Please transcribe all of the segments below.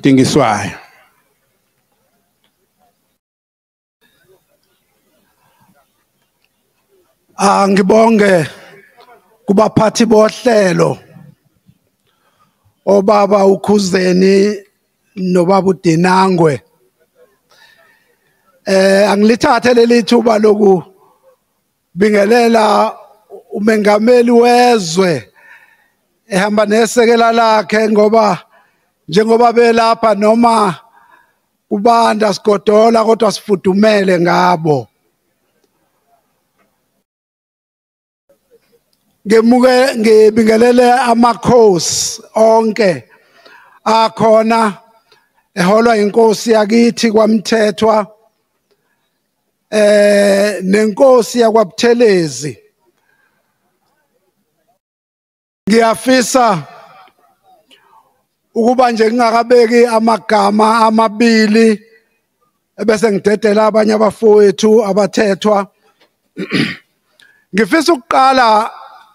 Dingiswayo. Angibonge kubaphathi bohlelo obaba uKhuzeni nobaba uDinangwe. Angilithathe leli thuba loku bingelela umengameli wezwe ehamba nesekela lakhe, ngoba njengoba belapha noma kubanda sigodola kodwa sifudumele ngabo. Ngemuke ngibingelele amakhosi onke akhona eholwa inkosi yakithi kwaMthethwa nenkosi yakwaButhelezi. Ngiyafisa ukuba nje ngingakabeki amagama amabili ebese ngidedela abanye abafowethu abathethwa. Ngifisa ukuqala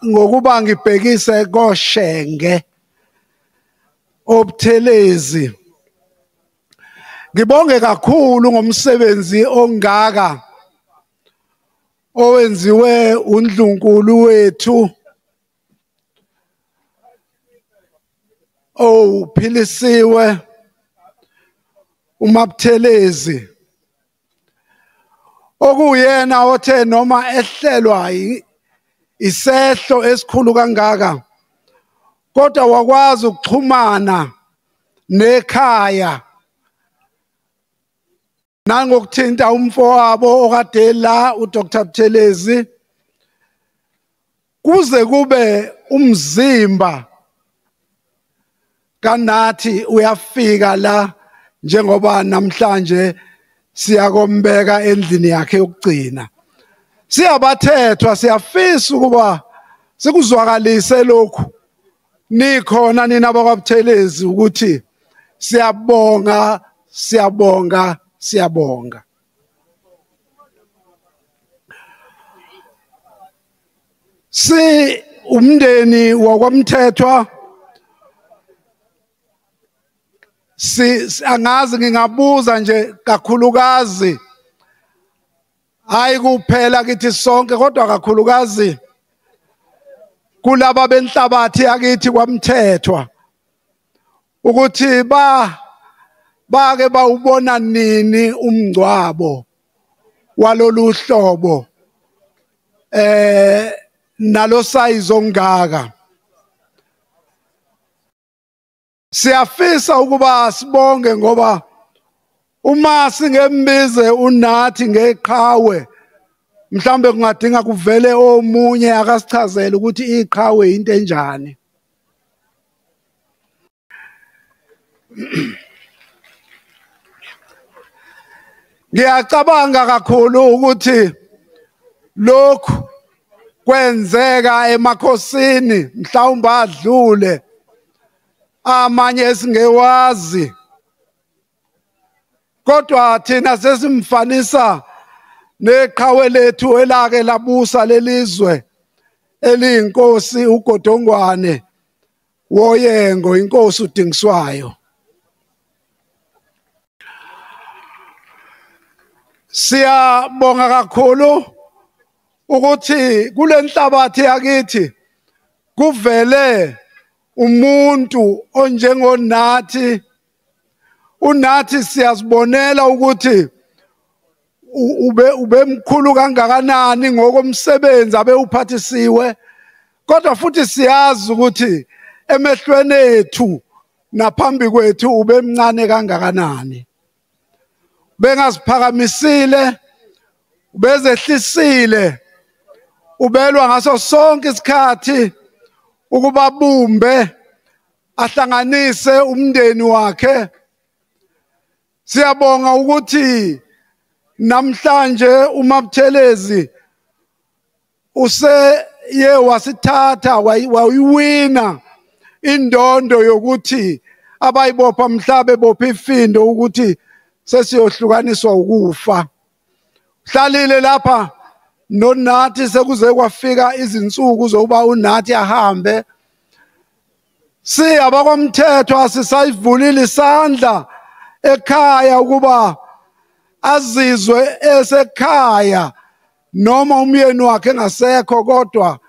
ngokuba ngibhekise koShenge oButhelezi. Ngibonge kakhulu ngomsebenzi ongaka owenziwe uNdlunkulu wethu ophilisiwe uMaButhelezi, okuyena othe noma ehlelwa isehlo esikhulu kangaka kodwa wakwazi ukuxhumana nekhaya nangokuthinta umfowabo okade la uDr Buthelezi, kuze kube umzimba kanathi uyafika la njengoba namhlanje siyakombeka endlini yakhe yokugcina. Siyabathethwa, siyafisa ukuba sikuzwakalise lokhu nikhona nina bakwaButhelezi ukuthi siyabonga, siyabonga, siyabonga. Si umndeni wakwaMthethwa, si angazi ngingabuza nje kakhulukazi, hayi kuphela kithi sonke kodwa kakhulukazi kulaba benhlabathi yakithi kwaMthethwa, ukuthi bake bawubona nini umngcwabo walolu hlobo nalo size ongaka. Siyafisa ukuba sibonge ngoba uma singembize uNathi ngeqhawe, mhlambe kungadinga kuvele omunye akasichazele ukuthi iqhawe into enjani. Ngiyacabanga kakhulu ukuthi lokhu kwenzeka emakhosini mhlawumbe adlule amanye esingewazi, kodwa thina sesimfanisa neqhawe lethu elake labusa lelizwe eliyinkosi uGodongwane woYengo, inkosi uDingiswayo. Siyabonga kakhulu ukuthi kule nhlabathi yakithi kuvele umuntu onjengoNathi. uNathi siyazibonela ukuthi ubemkhulu kangakanani ngokomsebenzi abewuphathisiwe, kodwa futhi siyazi ukuthi emehlweni ethu naphambi kwethu ubemncane kangakanani. Bengaziphakamisile, ubezehlisile, ubelwa ngaso sonke isikhathi ukuba bumbe ahlanganise umndeni wakhe. Siyabonga ukuthi namhlanje uMaButhelezi useye wasithatha wayiwina indondo yokuthi abayibopha mhlabe bopha ifindo ukuthi sesiyohlukaniswa ukufa. Hlalile lapha noNathi sekuze kwafika izinsuku zokuba uNathi ahambe. SiyabakwamThethwa asisayivulile isandla ekhaya ukuba azizwe esekhaya noma umyeni wakhe engasekho, kodwa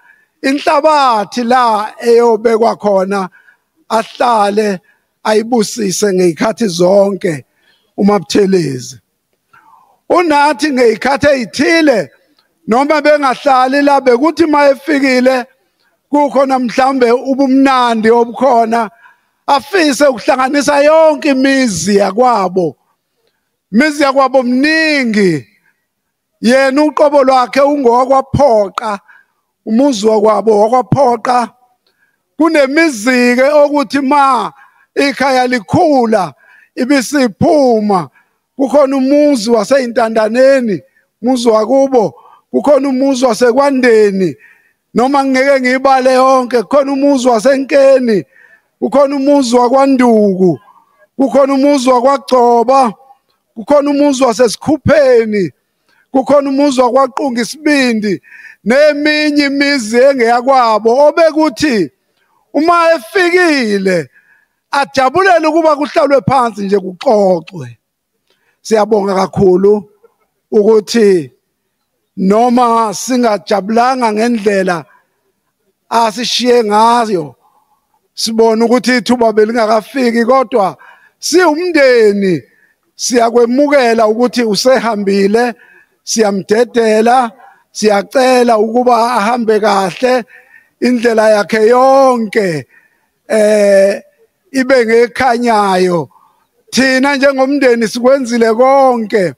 inhlabathi la eyobekwa khona ahlale ayibusise ngezikhathi zonke uMaButhelezi. Unathi ngezikhathi ezithile noma bengahlali la, bekuthi mayefikile kukhona mhlambe ubumnandi obukhona, afise ukuhlanganisa yonke imizi yakwabo. Imizi yakwabo mningi, yena uqobo lwakhe ungowakwaphoqa, umuzi wakwabo wakwaphoqa. Kunemizike okuthi ma ikhaya likhula ibisiphuma, kukhona umuzi waseyintandaneni, umuzi wakubo, kukhona umuzi wasekwandeni, noma ngeke ngiyibale yonke, kukhona umuzi wasenkeni, kukhona umuzi wakwaNduku, kukhona umuzi wakwaGcoba, kukhona umuzi waseSikhupheni, kukhona umuzi wakwaQunga isibindi, neminye imizi engeyakwabo obekuthi uma efikile ajabulele ukuba kuhlalwe phansi nje kuxoxwe. Siyabonga kakhulu ukuthi noma singajabulanga ngendlela asishiye ngayo, sibona ukuthi ithuba belingakafiki, kodwa siwumndeni siyakwemukela ukuthi usehambile, siyamdedela, siyacela ukuba ahambe kahle indlela yakhe yonke ibe ngekhanyayo. Thina njengomndeni sikwenzile konke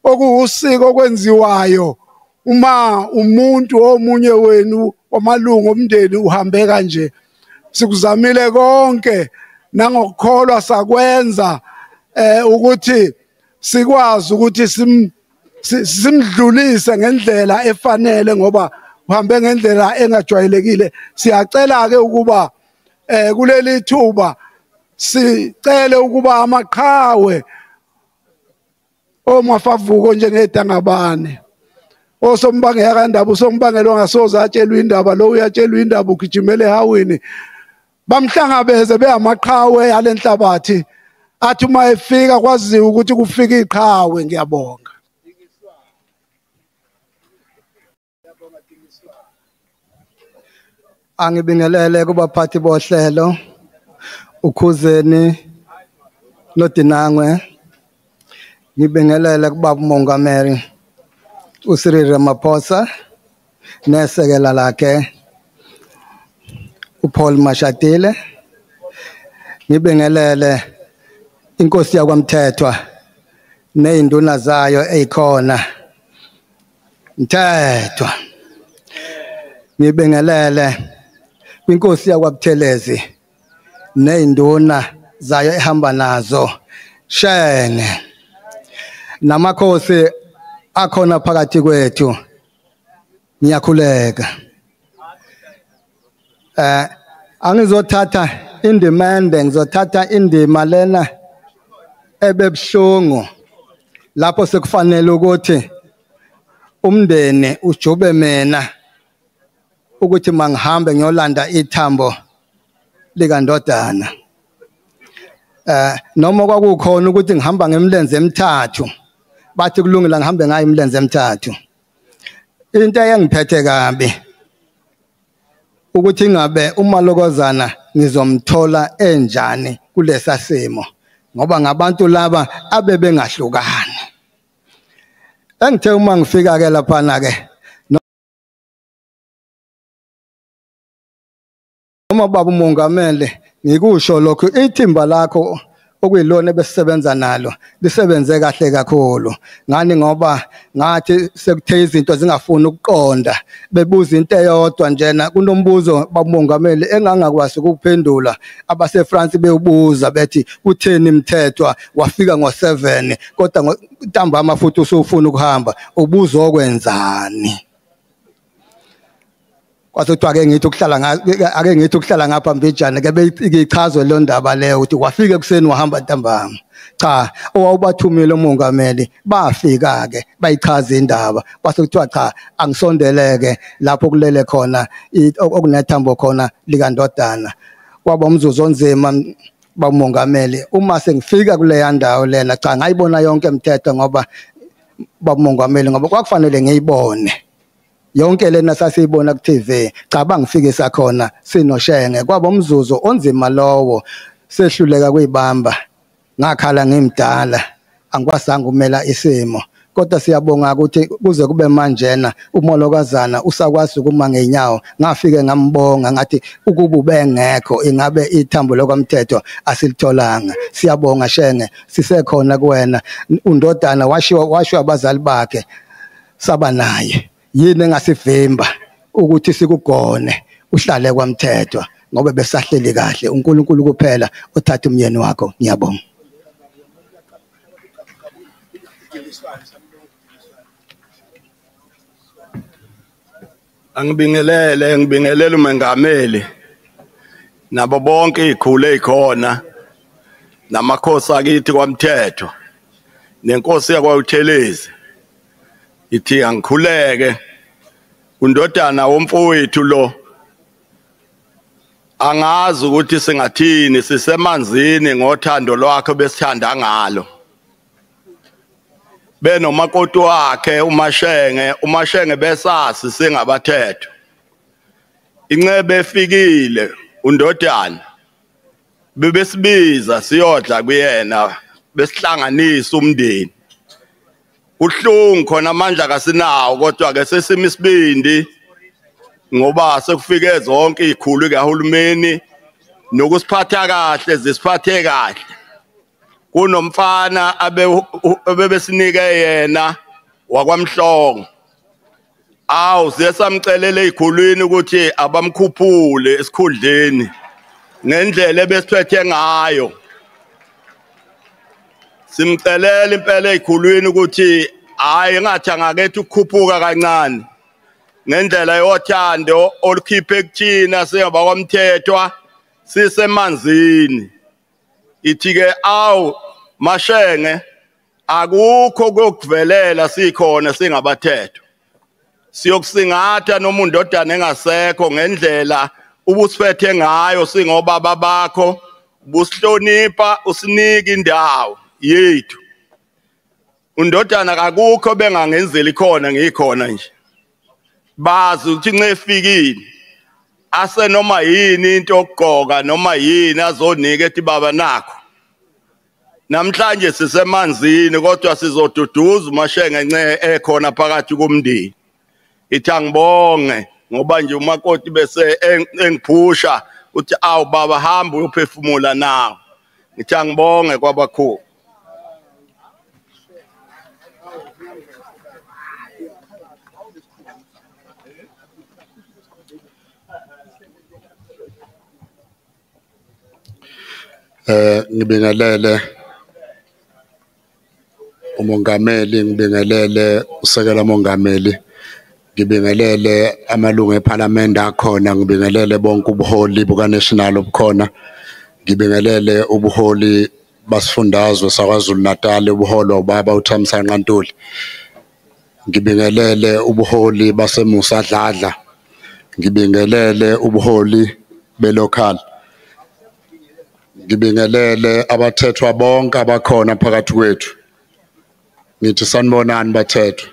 okuwusiko okwenziwayo uma umuntu omunye wenu wamalungu omndeni uhambe kanje. Sikuzamile konke nangokukholwa sakwenza ukuthi sikwazi ukuthi simdlulise ngendlela efanele, ngoba uhambe ngendlela engajwayelekile. Siyacela ke ukuba kuleli thuba sicele ukuba amaqhawe omafavuko njengedangabane, osombangela kandaba, usombangela ongasoze atshelwe indaba, lo uyatshelwa indaba ugijimele ehawini, bamhlangabeze beamaqhawe alenhlabathi, athi uma efika kwaziwe ukuthi kufika iqhawe. Ngiyabonga. Angibingelele kubaphathi bohlelo uKhuzeni noDinangwe, ngibingelele kubaba uMongameli uCyril Ramaphosa nesekela lakhe uPaul Mashatile, ngibingelele inkosi yakwaMthethwa nezinduna zayo ezikhona Mthethwa, ngibingelele kwinkosi yakwaButhelezi nezinduna zayo ehamba nazo Shenge, namakhosi akhona phakathi kwethu, ngiyakhuleka. Angizothatha indimende, ngizothatha indima lena ebebuhlungu lapho sekufanele ukuthi umndeni ujube mina ukuthi mangihambe ngiyolanda ithambo likandodana. Noma kwakukhona ukuthi ngihamba ngemlenze emithathu, bathi kulungile ngihambe ngayo imilenze emithathu. Into eyangiphethe kabi ukuthi ingabe umalokozana ngizomthola enjani kulesa simo, ngoba ngabantu laba abebengahlukani. Engithe uma ngifika ke laphana ke noma baba uMongameli, ngikusho lokhu, ithimba lakho okuyilona ebesisebenza nalo lisebenze kahle kakhulu. Ngani? Ngoba ngathi sekuthe izinto zingafuni ukuqonda, bebuza into eyodwa njena, kunombuzo bamongameli engangakwazi ukuphendula, abase France bewubuza bethi kutheni Mthethwa wafika ngo7 kodwa ntambama futhi usufuna ukuhamba, ubuzokwenzani? Kwase kuthiwa ake ngithi ukuhlala, ake ngithi ukuhlala ngapha mbijana ke beyichazwe le ndaba leyo ukuthi wafika ekuseni wahamba ntambama. Cha, owawubathumile umongameli bafika ke bayichaza indaba, kwase kuthiwa cha, angisondeleke lapho kulele khona okunethambo khona likandodana. Kwaba umzuzu onzima bamongameli uma sengifika kuleya ndawo lena. Cha, ngayibona yonke imithetho ngoba bamongameli, ngoba kwakufanele ngiyibone yonke lena sasiyibona ku TV. Cha, bangifikisa khona sinoShenge. Kwaba umzuzu onzima lowo, sehluleka kuyibamba, ngakhala ngimdala, angikwazanga ukumela isimo. Kodwa siyabonga ukuthi kuze kube manjena umolokazana usakwazi ukuma ngenyawo. Ngafike ngambonga ngathi ukuba ubengekho ingabe ithambo lokwaMthetho asilitholanga. Siyabonga Shenge, sisekhona kuwena. Undodana washiwa abazali bakhe, saba naye. Yini engasivimba ukuthi sikugone uhlale kwaMthetho, ngoba besahleli kahle. uNkulunkulu kuphela othatha umyeni wakho. Ngiyabonga. Angibingelele, ngibingelele umengameli nabo bonke izikhulu ezikhona namakhosi akithi kwaMthetho nenkosi yakwaUthelezi. Ithi angikhuleke undodana womfowethu lo, angazi ukuthi singathini, sisemanzini ngothando lwakhe besithanda ngalo. Benomakoti wakhe uMashenge, uMashenge besasi singabathetho. Incebe efikile undodana bebesibiza siyodla kuyena, besihlanganisa umndeni. Kuhlungu khona, amandla kasinawo, kodwa ke sesimi isibindi ngoba sekufike zonke izikhulu kahulumeni nokusiphatha kahle, zisiphathe kahle. Kunomfana abebesinike yena wakwaMhlongo. Awu, siye samcelela ezikhulwini ukuthi abamkhuphule esikhundleni ngendlela ebesiphethe ngayo. Simcelela impela ezikhulwini ukuthi hayi, ngathi angakethe ukukhuphuka kancane ngendlela yothando olukhiphe kuthina singabakwaMthethwa sisemanzini. Ithi ke awu Mashenge, akukho kokuvelela, sikhona singabathetho. Siyokusingatha noma undodana engasekho ngendlela ubusiphethe ngayo singobaba bakho, busihlonipha, usinike indawo yethu. Undodana kakukho bengangenzeli khona, ngikhona nje. Bazi ukuthi ncefikile ase noma yini into okugqoka noma yini azonika ethi baba nakho. Namhlanje sisemanzini kodwa sizoduduza uMashenge nce ekhona phakathi komndeni. Ithi angibonge ngoba nje umakoti bese engiphusha uthi awu baba hamba uyophefumula nawe. Ngithi angibonge kwabakhulu. Ngibingelele umongameli, ngibingelele usekela mongameli, ngibingelele amalungu eParliament akhona, ngibingelele bonke ubuholi buka national obukhona, ngibingelele ubuholi basifundazwe saKwaZulu Natal ubuholwa ubaba uThamsanqa Ntuli, ngibingelele ubuholi baseMusa Dladla, ngibingelele ubuholi belocal, ngibingelele abathethwa bonke abakhona phakathi kwethu. Ngithi sanibonani bathethwa.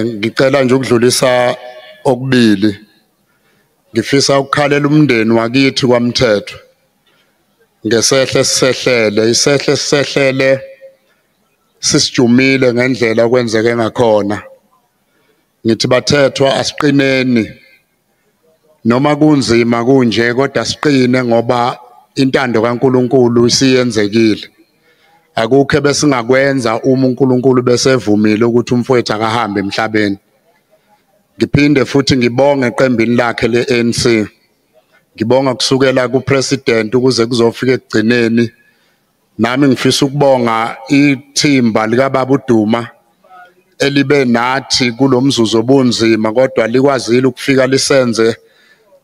Ngicela nje ukudlulisa okubili. Ngifisa ukukhalela umndeni wakithi kwaMthetho ngesehle sisehlele, isehle sisehlele sisijumile ngendlela okwenzeke ngakhona. Ngithi bathethwa asiqineni, noma kunzima kunje kodwa siqine ngoba intando kaNkuluNkulu isiyenzekile. Akukho besingakwenza uma uNkulunkulu besevumile ukuthi umfowethu akahambe emhlabeni. Ngiphinde futhi ngibonge eqembini lakhe le-ANC. Ngibonga kusukela kupresident ukuze kuzofika ekugcineni. Nami ngifisa ukubonga ithimba likaBaba uDuma elibe nathi kulomzuzu obunzima, kodwa likwazile ukufika lisenze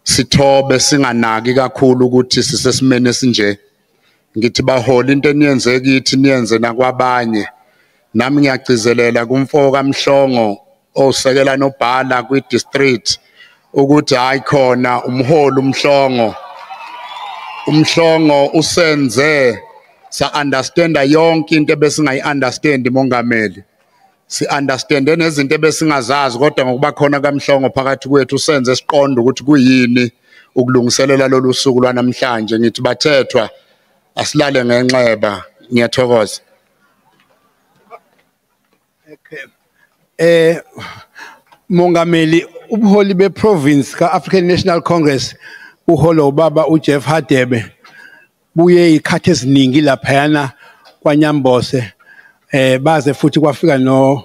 sithobe singanaki kakhulu ukuthi sisesimene esinje. Ngithi baholi into eniyenze kithi niyenze nakwabanye. Nami ngiyagcizelela kumfo kaMhlongo osekela nobhala kwi-district ukuthi hayi khona umholi uMhlongo, uMhlongo usenze sa understanda yonke into ebesingayi understand mongameli. Si understande nezinto ebesingazazi, kodwa ngokuba khona kaMhlongo phakathi kwethu senze siqonde ukuthi kuyini ukulungiselela lolu suku lwanamhlanje. Ngithi bathethwa, asilale ngenxeba. Ngiyathokoza. Mongameli, ubuholi beprovince ka-African National Congress uholwa ubaba uJeff Hadebe buye ikhathi eziningi laphayana kwaNyambose, baze futhi kwafika no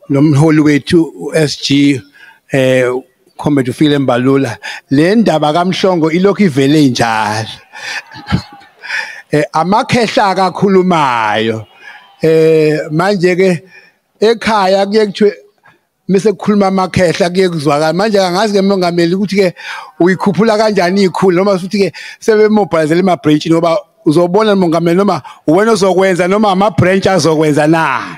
nomholi wethu uSG Comrade Ufile Mbalula. Le ndaba kaMhlongo ilokhu ivele injalo. Amakhehla akakhulumayo. Manje ke ekhaya kuye kuthiwe mase kukhuluma amakhehla kuye kuzwakala. Manje angazi ke mongameli ukuthi ke uyikhuphula kanjani ikhulu, noma futhi ke sebemobilizele ema branch, ngoba uzobona mongameli noma wena ozokwenza noma ama branch azokwenza na.